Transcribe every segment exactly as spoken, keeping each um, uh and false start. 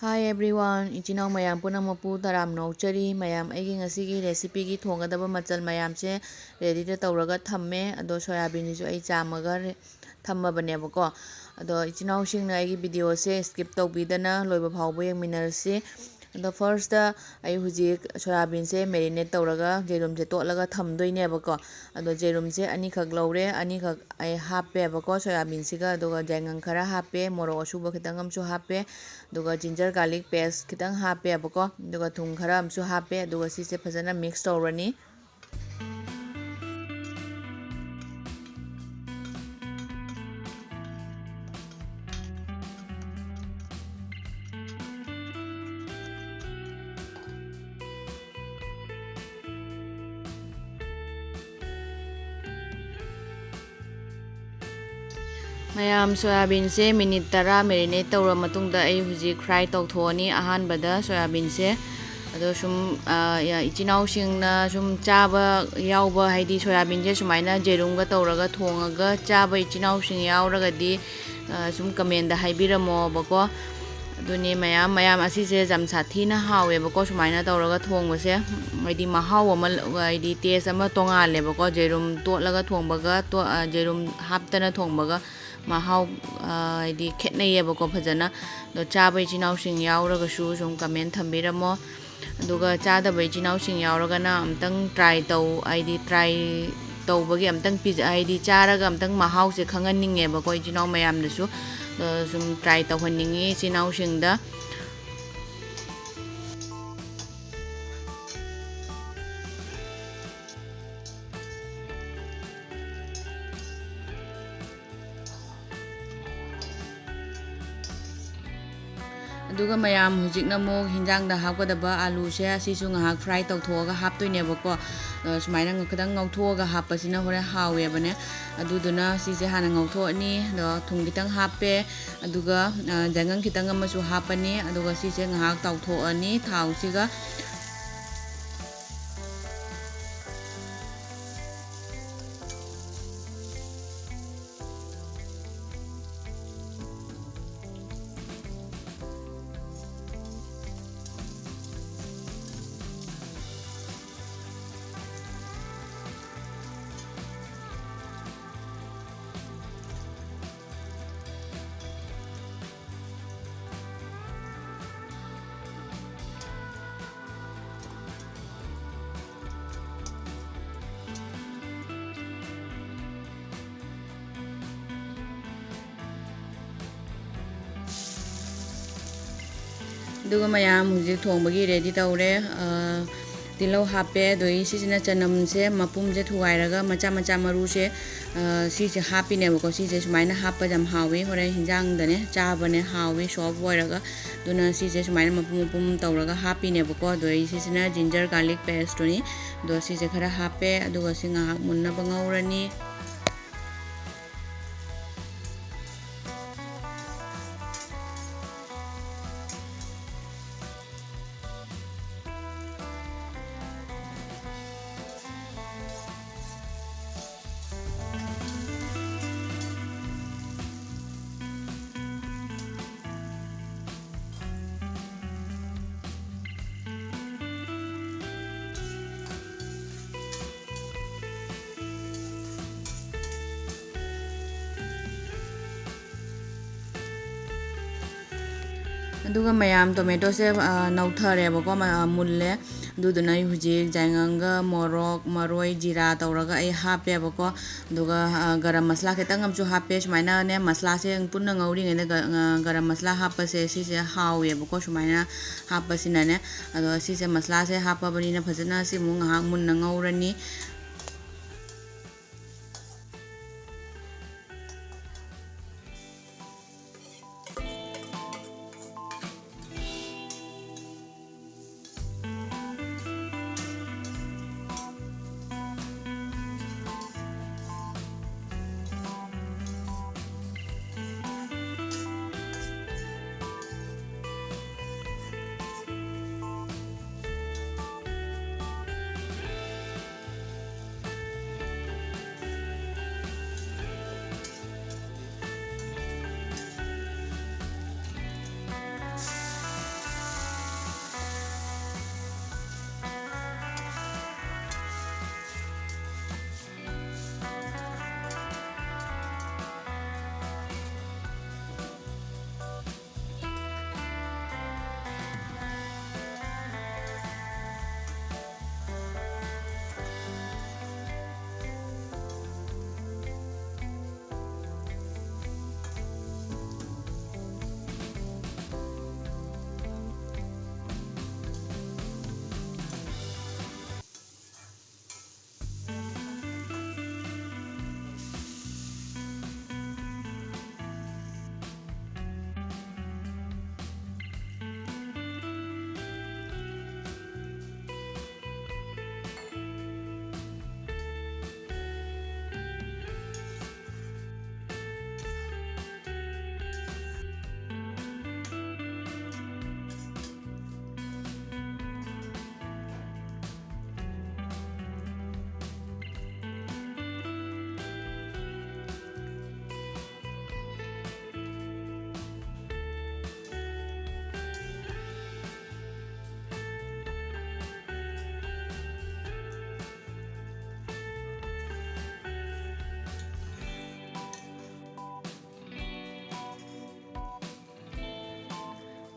Hi everyone, ꯏꯆꯤꯟ ꯏꯅꯥꯎ ꯃꯌꯥꯝ ꯄꯨꯝꯅꯃꯛꯄꯨ ꯇꯔꯥꯝꯅ ꯑꯣꯛꯆꯔꯤ꯫ ꯃꯌꯥꯝ, ꯑꯩꯒꯤ ꯉꯁꯤꯒꯤ recipeꯒꯤ ꯊꯣꯡꯒꯗꯕ ꯃꯆꯜ ꯃꯌꯥꯝꯁꯦ readyꯗ ꯇꯧꯔꯒ ꯊꯝꯃꯦ꯫ ꯑꯗꯣ ꯁꯣꯌꯥꯕꯤꯟꯁꯤꯁꯨ ꯑꯩ ꯆꯥꯝꯃꯒ ꯔꯦ-, ꯊꯝꯃꯕꯅꯦꯕꯀꯣ꯫ ꯑꯗꯣ ꯏꯆꯤꯟ ꯏꯅꯥꯎꯁꯤꯡꯅ ꯑꯩꯒꯤ videoꯁꯦ skip ꯇꯧꯕꯤꯗꯅ ꯂꯣꯏꯕ ꯐꯥꯎꯕ ꯌꯦꯡꯃꯤꯟꯅꯔꯁꯤ꯫ ꯑꯗꯣ firstꯇ ꯑꯩ ꯍꯧꯖꯤꯛ ꯁꯣꯌꯥꯕꯤꯟꯁꯦ marinate ꯇꯧꯔꯒ ꯌꯦꯔꯨꯝꯁꯦ ꯇꯣꯠꯂꯒ ꯊꯝꯗꯣꯏꯅꯦꯕꯀꯣ꯫ ꯑꯗꯣ ꯌꯦꯔꯨꯝꯁꯦ ꯑꯅꯤꯈꯛ ꯂꯧꯔꯦ, ꯑꯅꯤꯈꯛ ꯑꯩ ꯍꯥꯞꯄꯦꯕꯀꯣ ꯁꯣꯌꯥꯕꯤꯟꯁꯤꯒ, ꯑꯗꯨꯒ ꯌꯥꯏꯉꯪ ꯈꯔ ꯍꯥꯞꯄꯦ, ꯃꯣꯔꯣꯛ ꯑꯁꯨꯕ ꯈꯤꯇꯪ ꯑꯃꯁꯨ ꯍꯥꯞꯄꯦ, ꯑꯗꯨꯒ ginger garlic paste ꯈꯤꯇꯪ ꯍꯥꯞꯄꯦꯕꯀꯣ, ꯑꯗꯨꯒ ꯊꯨꯝ ꯈꯔ ꯑꯃꯁꯨ ꯍꯥꯞꯄꯦ, ꯑꯗꯨꯒ ꯁꯤꯁꯦ ꯐꯖꯅ mix ꯇꯧꯔꯅꯤ꯫ ꯃꯌꯥꯝ, ꯁꯣꯌꯥꯕꯤꯟꯁꯦ minute ꯇꯔꯥ marinate ꯇꯧꯔ ꯃꯇꯨꯡꯗ ꯑꯩ ꯍꯧꯖꯤꯛ fry ꯇꯧꯊꯣꯛꯑꯅꯤ꯫ ꯑꯍꯥꯟꯕꯗ ꯁꯣꯌꯥꯕꯤꯟꯁꯦ ꯑꯗꯣ ꯁꯨꯝ, ꯑ, ꯌꯥ-, ꯏꯆꯤꯟ ꯏꯅꯥꯎꯁꯤꯡꯅ ꯁꯨꯝ ꯆꯥꯕ ꯌꯥꯎꯕ, ꯍꯥꯏꯗꯤ ꯁꯣꯌꯥꯕꯤꯟꯁꯦ ꯁꯨꯃꯥꯏꯅ ꯌꯦꯔꯨꯝꯒ ꯇꯧꯔꯒ ꯊꯣꯡꯉꯒ ꯆꯥꯕ ꯏꯆꯤꯟ ꯏꯅꯥꯎꯁꯤꯡ ꯌꯥꯎꯔꯒꯗꯤ, ꯑ, ꯁꯨꯝ commentꯗ ꯍꯥꯏꯕꯤꯔꯝꯃꯣꯕꯀꯣ꯫ ꯑꯗꯨꯅꯦ ꯃꯌꯥꯝ, ꯃꯌꯥꯝ, ꯑꯁꯤꯁꯦ ꯌꯥꯝ ꯁꯥꯊꯤꯅ ꯍꯥꯎꯋꯦꯕꯀꯣ ꯁꯨꯃꯥꯏꯅ ꯇꯧꯔꯒ ꯊꯣꯡꯕꯁꯦ꯫ ꯍꯥꯏꯗꯤ ꯃꯍꯥꯎ ꯑꯃ, ꯍꯥꯏꯗꯤ taste ꯑꯃ ꯇꯣꯡꯉꯥꯜꯂꯦꯕꯀꯣ꯫ ꯌꯦꯔꯨꯝ ꯇꯣꯠꯂꯒ ꯊꯣꯡꯕꯒ ꯇꯣ-, ꯑ, ꯌꯦꯔꯨꯝ ꯍꯥꯞꯇꯅ ꯊꯣꯡꯕꯒ ꯃꯍꯥꯎ, ꯑ, ꯍꯥꯏꯗꯤ ꯈꯦꯠꯅꯩꯌꯦꯕꯀꯣ ꯐꯖꯅ꯫ ꯑꯗꯣ ꯆꯥꯕ ꯏꯆꯤꯟ ꯏꯅꯥꯎꯁꯤꯡ ꯌꯥꯎꯔꯒꯁꯨ ꯁꯨꯝ comment ꯊꯝꯕꯤꯔꯝꯃꯣ꯫ ꯑꯗꯨꯒ ꯆꯥꯗꯕ ꯏꯆꯤꯟ ꯏꯅꯥꯎꯁꯤꯡ ꯌꯥꯎꯔꯒꯅ ꯑꯝꯇꯪ try ꯇꯧ, ꯍꯥꯏꯗꯤ try ꯇꯧꯕꯒꯤ ꯑꯝꯇꯪ ꯄꯤꯖ-, ꯍꯥꯏꯗꯤ ꯆꯥꯔꯒ ꯑꯝꯇꯪ ꯃꯍꯥꯎꯁꯦ ꯈꯪꯍꯟꯅꯤꯡꯉꯦꯕꯀꯣ ꯏꯆꯤꯟ ꯏꯅꯥꯎ ꯃꯌꯥꯝꯗꯁꯨ꯫ ꯑꯗꯣ ꯁꯨꯝ try ꯇꯧꯍꯟꯅꯤꯡꯉꯤ ꯏꯆꯤꯟ ꯏꯅꯥꯎꯁꯤꯡꯗ꯫ ꯑꯗꯨꯒ ꯃꯌꯥꯝ, ꯍꯧꯖꯤꯛꯅ ꯑꯃꯨꯛ ꯍꯤꯟꯖꯥꯡꯗ ꯍꯥꯞꯀꯗꯕ ꯑꯂꯨꯁꯦ, ꯑꯁꯤꯁꯨ ꯉꯥꯏꯍꯥꯛ fry ꯇꯧꯊꯣꯛꯑꯒ ꯍꯥꯞꯇꯣꯏꯅꯦꯕꯀꯣ꯫ ꯑ, ꯁꯨꯃꯥꯏꯅ ꯉ-, ꯈꯤꯇꯪ ꯉꯧꯊꯣꯛꯑꯒ ꯍꯥꯞꯄꯁꯤꯅ ꯍꯣꯔꯦꯟ ꯍꯥꯎꯋꯦꯕꯅꯦ꯫ ꯑꯗꯨꯗꯨꯅ ꯁꯤꯁꯦ ꯍꯥꯟꯅ ꯉꯧꯊꯣꯛꯑꯅꯤ꯫ ꯑꯗꯣ ꯊꯨꯝ ꯈꯤꯇꯪ ꯍꯥꯞꯄꯦ, ꯑꯗꯨꯒ, ꯑ, ꯌꯥꯏꯉꯪ ꯈꯤꯇꯪ ꯑꯃꯁꯨ ꯍꯥꯞꯄꯅꯤ꯫ ꯑꯗꯨꯒ ꯁꯤꯁꯦ ꯉꯥꯏꯍꯥꯛ ꯇꯥꯎꯊꯣꯛꯑꯅꯤ ꯊꯥꯎꯁꯤꯒ꯫ ꯑꯗꯨꯒ ꯃꯌꯥꯝ ꯍꯧꯖꯤꯛ ꯊꯣꯡꯕꯒꯤ ready ꯇꯧꯔꯦ꯫ ꯑ, ꯇꯤꯜꯍꯧ ꯍꯥꯞꯄꯦ꯫ ꯑꯗꯒꯤ ꯁꯤꯁꯤꯅ ꯆꯅꯝꯁꯦ ꯃꯄꯨꯝꯁꯦ ꯊꯨꯒꯥꯏꯔꯒ ꯃꯆꯥ ꯃꯆꯥ ꯃꯔꯨꯁꯦ, ꯑ, ꯁꯤꯁꯦ ꯍꯥꯞꯄꯤꯅꯦꯕꯀꯣ꯫ ꯁꯤꯁꯦ ꯁꯨꯃꯥꯏꯅ ꯍꯥꯞꯄꯁꯦ ꯌꯥꯝ ꯍꯥꯎꯋꯤ꯫ ꯍꯣꯔꯦꯟ ꯍꯤꯟꯖꯥꯡꯗꯅꯦ ꯆꯥꯕꯅꯦ ꯍꯥꯎꯋꯤ, soft ꯑꯣꯏꯔꯒ꯫ ꯑꯗꯨꯅ ꯁꯤꯁꯦ ꯁꯨꯃꯥꯏꯅ ꯃꯄꯨꯝ ꯃꯄꯨꯝ ꯇꯧꯔꯒ ꯍꯥꯞꯄꯤꯅꯦꯕꯀꯣ꯫ ꯑꯗꯣ ꯑꯩ ꯁꯤꯁꯤꯅ ginger garlic pasteꯇꯨꯅꯤ꯫ ꯑꯗꯣ ꯁꯤꯁꯦ ꯈꯔ ꯍꯥꯞꯄꯦ꯫ ꯑꯗꯨꯒ ꯁꯤ ꯉꯥꯏꯍꯥꯛ ꯃꯨꯟꯅꯕ ꯉꯧꯔꯅꯤ꯫ ꯑꯗꯨꯒ ꯃꯌꯥꯝ, tomatoꯁꯦ, ꯑ, ꯅꯧꯊꯔꯦꯕꯀꯣ, ꯃ-, ꯑ, ꯃꯨꯜꯂꯦ꯫ ꯑꯗꯨꯗꯨꯅ ꯑꯩ ꯍꯧꯖꯤꯛ ꯖꯥꯏꯉꯪꯒ ꯃꯣꯔꯣꯛ, ꯃꯔꯣꯏ, ꯖꯤꯔꯥ ꯇꯧꯔꯒ ꯑꯩ ꯍꯥꯞꯄꯦꯕꯀꯣ꯫ ꯑꯗꯨꯒ, ꯑ, ꯒꯔꯝ ꯃꯁꯂꯥ ꯈꯤꯇꯪ ꯑꯃꯁꯨ ꯍꯥꯞꯄꯦ꯫ ꯁꯨꯃꯥꯏꯅꯅꯦ, ꯃꯁꯂꯥꯁꯦ ꯄꯨꯟꯅ ꯉꯧꯔꯤꯉꯩꯗ ꯒ-, ꯑ, ꯒꯔꯝ ꯃꯁꯂꯥ ꯍꯥꯞꯄꯁꯦ, ꯁꯤꯁꯦ ꯍꯥꯎꯋꯦꯕꯀꯣ, ꯁꯨꯃꯥꯏꯅ ꯍꯥꯞꯄꯁꯤꯅꯅꯦ꯫ ꯑꯗꯣ ꯁꯤꯁꯦ, ꯃꯁꯂꯥꯁꯦ ꯍꯥꯞꯄꯕꯅꯤꯅ ꯐꯖꯅ ꯁꯤ ꯑꯃꯨꯛ ꯉꯥꯏꯍꯥꯛ ꯃꯨꯟꯅ ꯉꯧꯔꯅꯤ꯫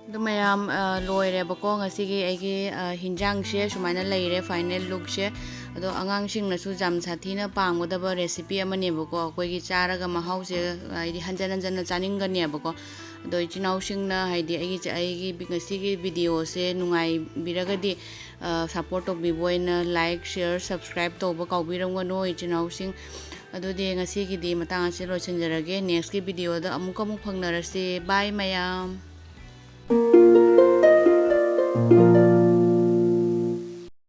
ꯑꯗꯨ ꯃꯌꯥꯝ, ꯑ, ꯂꯣꯏꯔꯦꯕꯀꯣ ꯉꯁꯤꯒꯤ ꯑꯩꯒꯤ, ꯑ, ꯍꯤꯟꯖꯥꯡꯁꯦ ꯁꯨꯃꯥꯏꯅ ꯂꯩꯔꯦ, final lookꯁꯦ꯫ ꯑꯗꯣ ꯑꯉꯥꯡꯁꯤꯡꯅꯁꯨ ꯌꯥꯝ ꯁꯥꯊꯤꯅ ꯄꯥꯝꯒꯗꯕ recipe ꯑꯃꯅꯦꯕꯀꯣ꯫ ꯑꯩꯈꯣꯏꯒꯤ ꯆꯥꯔꯒ ꯃꯍꯥꯎꯁꯦ, ꯍꯥꯏꯗꯤ, ꯍꯟꯖꯟ ꯍꯟꯖꯟꯅ ꯆꯥꯅꯤꯡꯒꯅꯦꯕꯀꯣ꯫ ꯑꯗꯣ ꯏꯆꯤꯟ ꯏꯅꯥꯎꯁꯤꯡꯅ, ꯍꯥꯏꯗꯤ, ꯑꯩꯒꯤ ꯆ-, ꯑꯩꯒꯤ ꯕꯤ-, ꯉꯁꯤꯒꯤ videoꯁꯦ ꯅꯨꯡꯉꯥꯏꯕꯤꯔꯒꯗꯤ, ꯑ, support ꯇꯧꯕꯤꯕ ꯑꯣꯏꯅ like, share, subscribe ꯇꯧꯕ ꯀꯥꯎꯕꯤꯔꯝꯒꯅꯨ, ꯏꯆꯤꯟ ꯏꯅꯥꯎꯁꯤꯡ꯫ ꯑꯗꯨꯗꯤ ꯉꯁꯤꯒꯤꯗꯤ ꯃꯇꯥꯡ ꯑꯁꯤ ꯂꯣꯏꯁꯤꯟꯖꯔꯒꯦ꯫ Nextꯀꯤ videoꯗ ꯑꯃꯨꯛ ꯑꯃꯨꯛ ꯐꯪꯅꯔꯁꯤ꯫ Bye ꯃꯌꯥꯝ꯫